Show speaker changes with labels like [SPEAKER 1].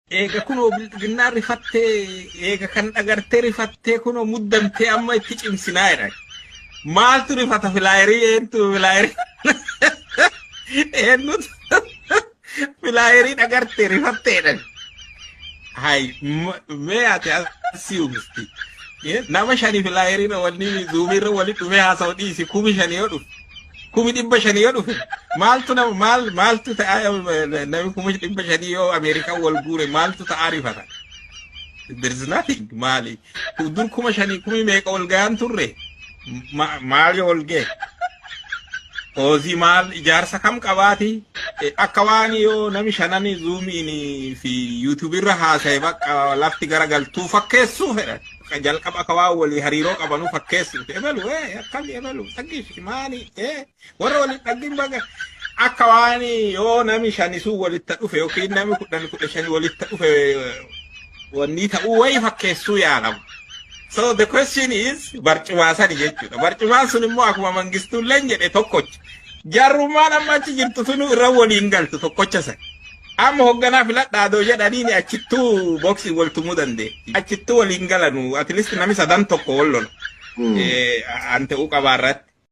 [SPEAKER 1] Eega kunoo bilxiginnaa rifattee, eega kan dhagartee rifattee, kunoo muddamtee amma itti cimsinaa jedhan. Maaltu rifata? Flyerii eentu flyerii eenyutu flyerii dhagartee rifattee jedhan. Hay, mee ati asii uwwisti. Nama shani flyerii wanni Zoomiirra walitti dhufee haasa'u dhiisi, 5,000 yoo dhufe, 500,000 yoo dhufe, maaltu nama maal maaltu ta'a? Namni 500,000 yoo Ameerikaan wal guure maaltu ta'aa rifata? There is nothing. Maali? Dur 5,000 kumi meeqa wal gahan turre, maal yoo wal ga'e? Oozii maal ijaarsa kam qabaati? Akka waan yoo nami shanani Zoomiin fi YouTubeirra irra haasa'e bakka lafti garagaltuu fakkeessuu fedhan. Jalqaba akka waan walii hariiroo qabanuu fakkeessuu. Ebelu akkami, ebelu taggish maali warra waliin dhaggin baga akka waan yoo nami shani sun walitti dhufe yookiin nami 10 15 walitti dhufe wanni ta'uu wayi fakkeessuu yaalamu. So the question is barcumaa sani jechuudha. Barcumaan sun immoo akkuma Mangistuulleen jedhe tokkocha. Jarrummaan amma achi jirtu sunu irra waliin galtu tokkocha sani. Amma hoogganaa filadhaa doo jedhaniin achittuu boksii wal tumuu dandeetti. Achittuu waliin galanu, at least nami sadan tokko wal lola. An ta'uu qabaarratti.